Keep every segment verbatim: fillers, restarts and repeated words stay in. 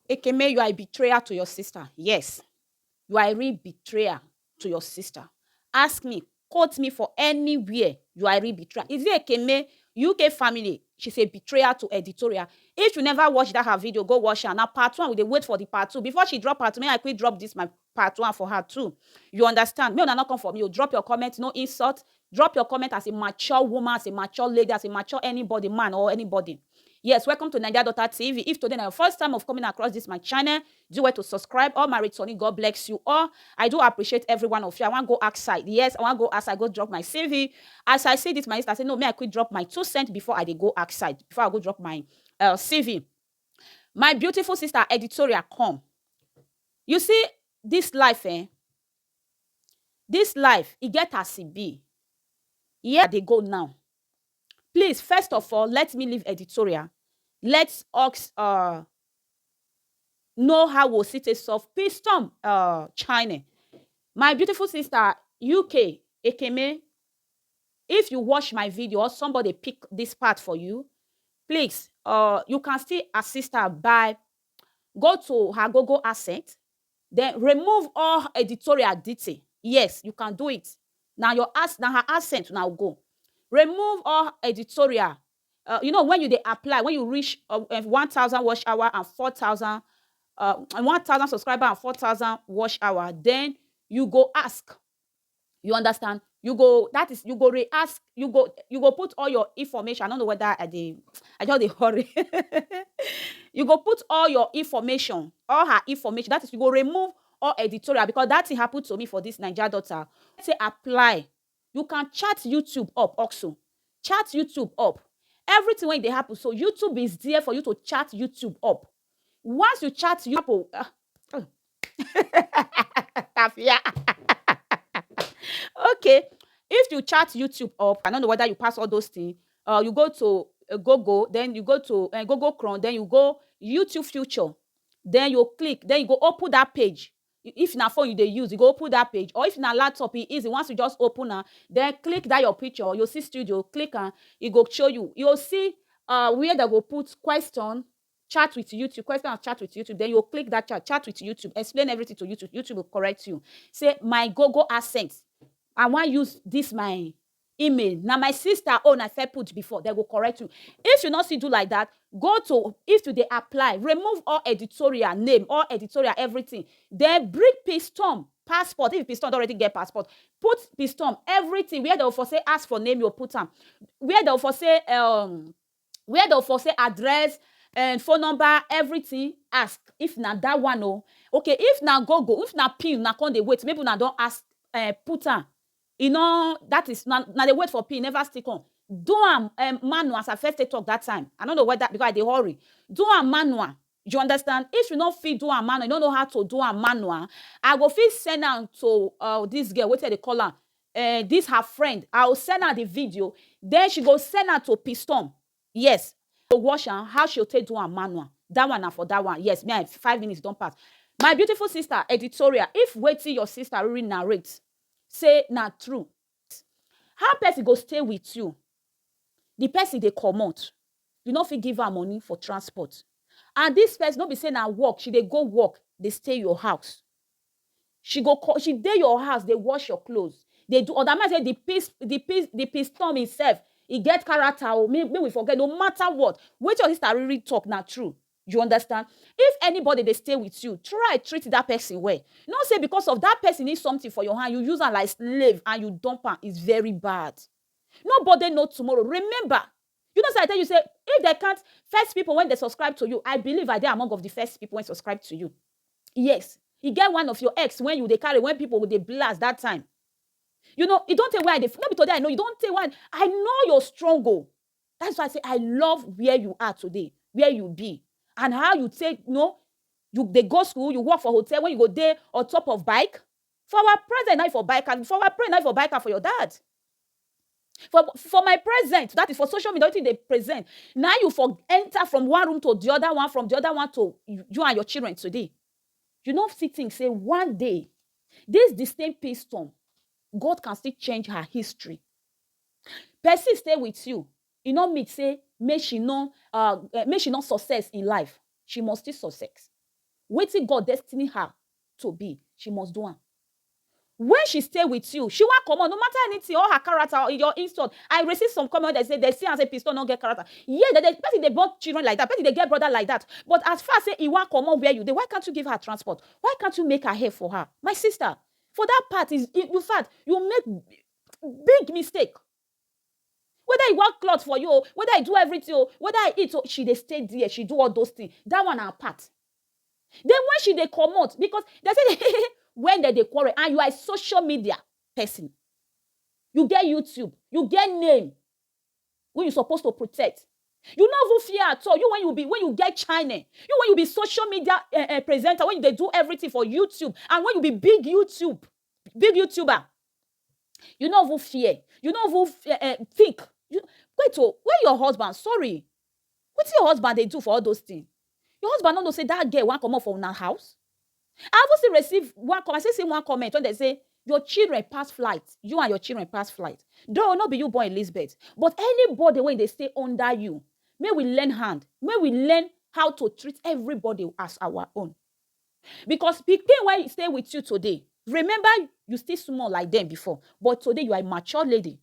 Ekeme, you are a betrayer to your sister. Yes, you are a real betrayer to your sister. Ask me, quote me for anywhere you are a real betrayer. Is it Ekeme, U K family? She's a betrayer to Editorial. If you never watch that her video, go watch her. Now part one, we dey wait for the part two. Before she drop part two, may I quick drop this my part one for her too. You understand? Me una not come for me. You drop your comment, no insult. Drop your comment as a mature woman, as a mature lady, as a mature anybody, man or anybody. Yes, welcome to Naija Daughter T V. If today na your first time of coming across this my channel, do well to subscribe. All my returning, God bless you all. I do appreciate every one of you. I wan go outside. Yes, I wan go outside, go drop my C V. As I see this, my sister say, "No, may I quick drop my two cents before I dey go outside, before I go drop my uh, C V." My beautiful sister, Editorial, come. You see, this life, eh? This life, e get as e be. Here I dey go now. Please, first of all, let me leave Editorial. Let's ask, uh, know how we'll sit a soft peace storm, uh, China. My beautiful sister, U K, Ekeme, if you watch my video or somebody pick this part for you, please, uh, you can still assist her by go to her Google Asset, then remove all Editorial detail. Yes, you can do it. Now your ass, now her accent now go. Remove all Editorial. Uh, you know, when you dey apply, when you reach uh, uh, one thousand watch hour and four thousand, uh, and one thousand subscriber and four thousand watch hour, then you go ask. You understand? You go, that is, you go re-ask, you go, you go put all your information. I don't know whether I dey, I just dey hurry. You go put all your information, all her information. That is, you go remove all Editorial, because that thing happened to me for this Naija Daughter. Say apply. You can chat YouTube up also. Chat YouTube up. Everything wey dey happen, so YouTube is there for you to chat YouTube up. Once you chat YouTube, uh, uh, Tafia. Okay, if you chat YouTube up, I don't know whether you pass all those things. Uh, you go to uh, Google, then you go to uh, Google Chrome, then you go YouTube Future, then you click, then you go open that page. I- If na phone you dey use, you go open that page, or if na laptop, e easy. Once you just open am, then click that your picture, you see studio, click am, e go show you. You see uh, where they go put question, chat with YouTube, question and chat with YouTube. Then you click that chat, chat with YouTube, explain everything to YouTube. YouTube will correct you. Say, "My Google Accent, I wan use this my email. Na my sister own I first put before." They go correct you. If you not see do like that, go to, if you dey apply, remove all Editorial name, all Editorial everything. Then bring Piston passport. If Piston don already get passport, put Piston everything. Where they for say ask for name, you put am. Where they for say um where they for say address and phone number, everything, ask. If na that one, oh, okay. If na Google, if na pin, na come dey wait. Maybe una don ask, uh, put am. You know, that is, na, na dey wait for pin, never stick on. Do am um, manual, as I first take talk that time. I don't know whether, because I dey hurry. Do am manual. You understand? If you no fit do am manual, you don't know how to do am manual, I go fit send am to uh, this girl, wetin they call am? Uh, this her friend. I will send her the video. Then she go send her to Piston. Yes. Go watch am, how she'll take do am manual. That one na for that one. Yes, me, I, five minutes don pass. My beautiful sister, Editorial, if wetin your sister really narrate, say na true. How person go stay with you? The person dey comot. You no fit give her money for transport. And this person, no be say na work, she dey go work, dey stay your house. She go call, she dey your house, dey wash your clothes. They do other man say the peace, the peace, the peace storm himself. He get character, oh, me, me we forget, no matter what. Wetin your sister really talk na true. You understand? If anybody dey stay with you, try treat that person well. No say because of that person need something for your hand, you use am like slave and you dump am. It's very bad. Nobody know tomorrow. Remember, you know, say I tell you, say, if they can't, first people when they subscribe to you, I believe I dey among of the first people when subscribe to you. Yes. You get one of your ex when you dey carry, when people dey blast that time. You know, you don't take why I dey, no be today I know, you don't take why. I know your struggle. That's why I say I love where you are today, where you be, and how you take, you know, you dey go school, you work for hotel, when you go there on top of bike. For our present, not for bike, and for our present, not for bike, and for your dad. For, for my present, that is for social media, wetin dey present. Now you for enter from one room to the other one, from the other one to you, you and your children today. You know, see things say one day, this distinct peace storm, God can still change her history. Person stay with you. E no mean say make she no, uh, eh, make she no success in life. She must still success. Wetin God destiny her to be, she must do am. When she stay with you, she wan comot, no matter anything, all her character, or your insult. I receive some comment wey dey say, dey see am say Piston no get character. Yes, dem dey, person dey born children like that, person dey get brother like that. But as far say e wan comot where you dey, why can't you give her transport? Why can't you make her hair for her? My sister, for that part is, in in fact, you make big mistake. Whether e work cloth for you o, whether e do everything o, whether e eat o, she dey stay there, she do all those things. That one na her part. Then when she dey comot, because dem say when dem dey quarrel and you are a social media person, you get YouTube, you get name wey you suppose to protect. You no even fear at all. You when you be, when you get channel, you when you be social media eh, eh, presenter, when you dey do everything for YouTube, and when you be big YouTube, big YouTuber, you no even fear. You no even f- eh, eh, think. You wait o, where your husband? Sorry, wetin your husband dey do for all those things? Your husband no know say that girl wan comot for una house? I even still receive one comment. I still see one comment wey dem say your children pass flight. You and your children pass flight. Though no be you born Elizabeth, but anybody wey dey stay under you, make we learn hand. Make we learn how to treat everybody as our own. Because pikin wey stay with you today, remember, you still small like them before, but today you are a mature lady.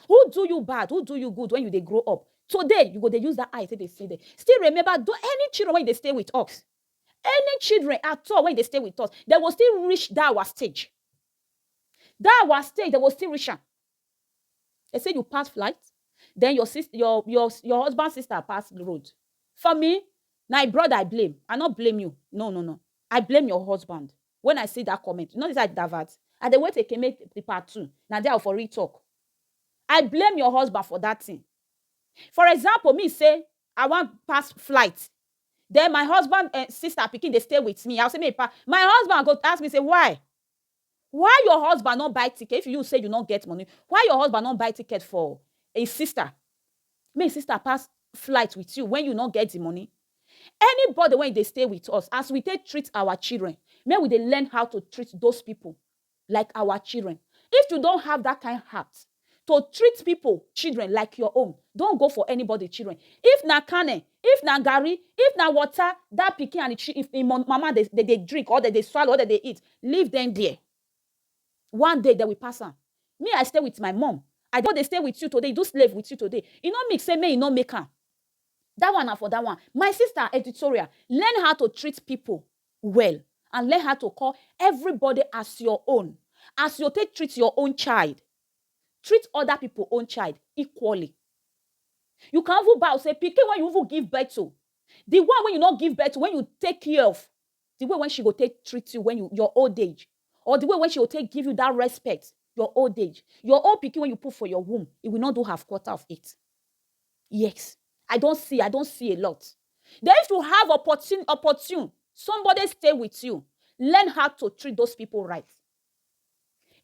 Who do you bad? Who do you good when you dey grow up? Today, you go dey use that eye take dey see them. Still remember, do any children wey dey stay with us, any children at all wey dey stay with us, dem go still reach that our stage. That our stage, dem go still reach am. Dem say you pass flight, then your sis, your your your husband sister pass the road. For me, na your brother I blame. I no blame you. No, no, no. I blame your husband. When I see that comment, you know this I divert. I dey wait Ekeme the part two. Na there I for real talk. I blame your husband for that thing. For example, me say I wan pass flight. Then my husband and sister pikin dey stay with me. I'll say, "Make e pass." My husband go ask me, say, "Why? Why your husband no buy ticket? If you say you no get money, why your husband no buy ticket for a sister? Make sister pass flight with you when you no get the money." Anybody when they stay with us, as we take treat our children, may we dey learn how to treat those people like our children. If you don't have that kind heart to treat people, children like your own, don't go for anybody children. If na kane, if na gari, if na water, that pikin and the chi- if im mama they, they, they drink, or they, they swallow, or they, they eat, leave them there. One day they will pass am. Me, I stay with my mom. I don't they stay with you today, do slave with you today. You know me say me, you know make am. That one na for that one. My sister, editorial, learn how to treat people well and learn how to call everybody as your own. As you take treat your own child, treat other people own child equally. You can even bow say pikin when you even give birth to, the one when you not give birth to, when you take care of, the way when she go take treat you when you your old age, or the way when she go take give you that respect your old age, your old pikin when you put for your womb, it will not do half quarter of it. Yes, I don't see, I don't see a lot. Then if you have opportune, opportune, somebody stay with you, learn how to treat those people right.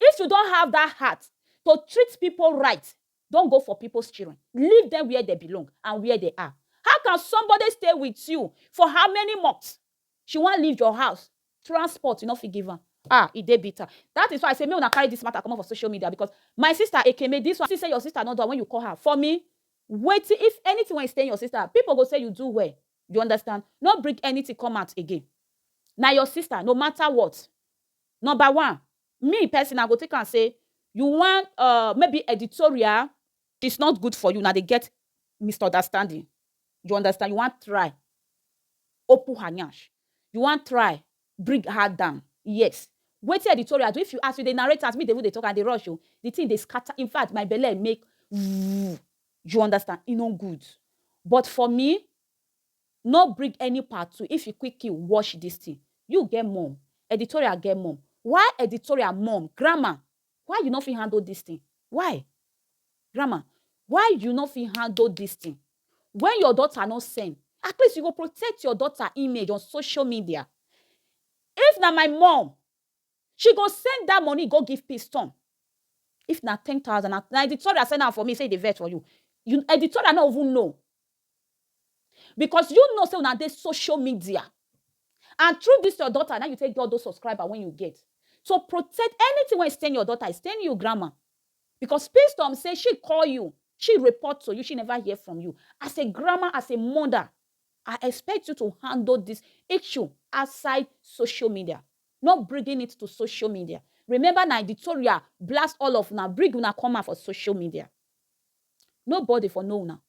If you don't have that heart to treat people right, don't go for people's children. Leave them where they belong and where they are. How can somebody stay with you for how many months? She wan leave your house. Transport, you no fit give am. Ah, e dey bitter. That is why I say, make una carry this matter comot for social media, because my sister Ekeme, this one, she say your sister no do am when you call her. For me, wetin, if anything wey stain your sister, people go say you do well. You understand? No bring anything come out again. Na your sister, no matter what. Number one, me person, I go take am say you want uh maybe editorial, it's not good for you. Now they get misunderstanding. You understand? You want try open her nyash. You want try bring her down. Yes. Wetin editorial do? If you ask me, they narrate as me, they will they talk and they rush you. The thing they scatter. In fact, my belly make you understand. E no good. But for me, no bring any part two. If you quick you watch this thing, you get mom. Editorial get mom. Why editorial mom? Grammar. Why you no fit handle this thing? Why? Grammar. Why you no fit handle this thing? When your daughter no send, at least you go protect your daughter image on social media. If na my mom, she go send that money go give Piston. If na ten thousand, na, na editorial send am for me, say the vet for you. You editorial no even know. Because you know say una dey social media. And through this your daughter, now you take all those subscriber when you get. So protect anything when stain your daughter, e stain you, grammar. Because Piston say she call you, she report to you, she never hear from you. As a grammar, as a mother, I expect you to handle this issue outside social media, not bringing it to social media. Remember na editorial blast all of una, bring una come out for social media. Nobody for know una.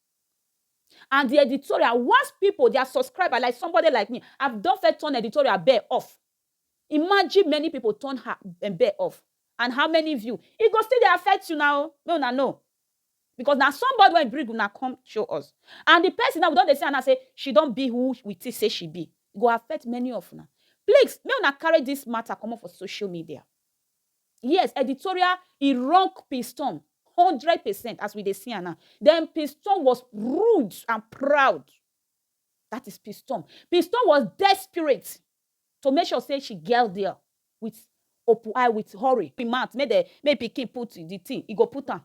And the editorial, once people, their subscriber, like somebody like me, I've done first turn editorial bear off. Imagine many people turn her um, bear off. And how many view? It go still dey affect you now. No, no, no. Because now somebody when bring una come show us. And the person now we don't dey see and I say she don't be who we think say she be. It go affect many of una. Please, make una carry this matter come up for social media. Yes, editorial, e wrong Piston, hundred percent as we dey see am now. Then Piston was rude and proud. That is Piston. Piston was desperate to make sure say she get there with open eye, with hurry. Im mouth, make the make pikin put the thing, e go put am.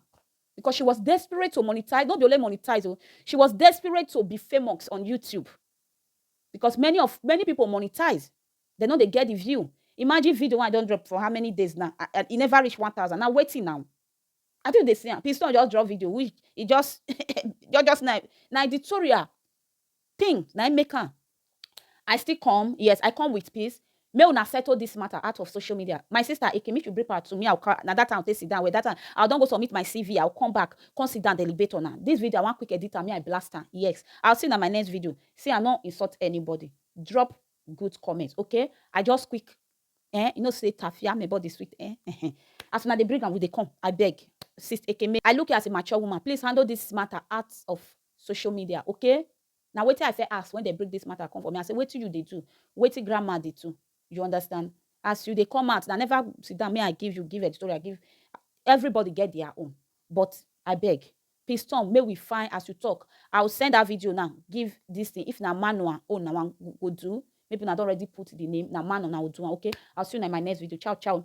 Because she was desperate to monetize, not be only monetize, oh, she was desperate to be famous on YouTube. Because many of many people monetize, they know they get the view. Imagine video one I don't drop for how many days now? I, I, e never reach one thousand. Now waiting now. I think they see am. Piston just drop video, which e just just just now na editorial thing na im make am. I still come, yes, I come with peace. May una settle this matter out of social media. My sister, Eke, make you bring her to me. I'll call. Now that time, I'll take sit down. With that time, I'll don't go submit my C V. I'll come back, come sit down, deliberate on her. This video, I want quick edit. Me, I blast her. Yes, I'll see you in my next video. See, I not insult anybody. Drop good comments, okay? I just quick. Eh, you know, say tafia, my body sweet. Eh, as una dey bring am, we dey come. I beg, sister Ekeme. I look you as a mature woman. Please handle this matter out of social media, okay? Now, wait till I say ask when they bring this matter come for me. I say, wait till you they do. Wait till grandma they do. You understand? As you they come out, I never sit down. May I give you give editorial, give everybody get their own. But I beg, Piston, may we find as you talk. I'll send that video now. Give this thing. If na manual, oh, na one go do. Maybe I don't already put the name. Na manual now do. Okay, I'll see you in my next video. Ciao, ciao.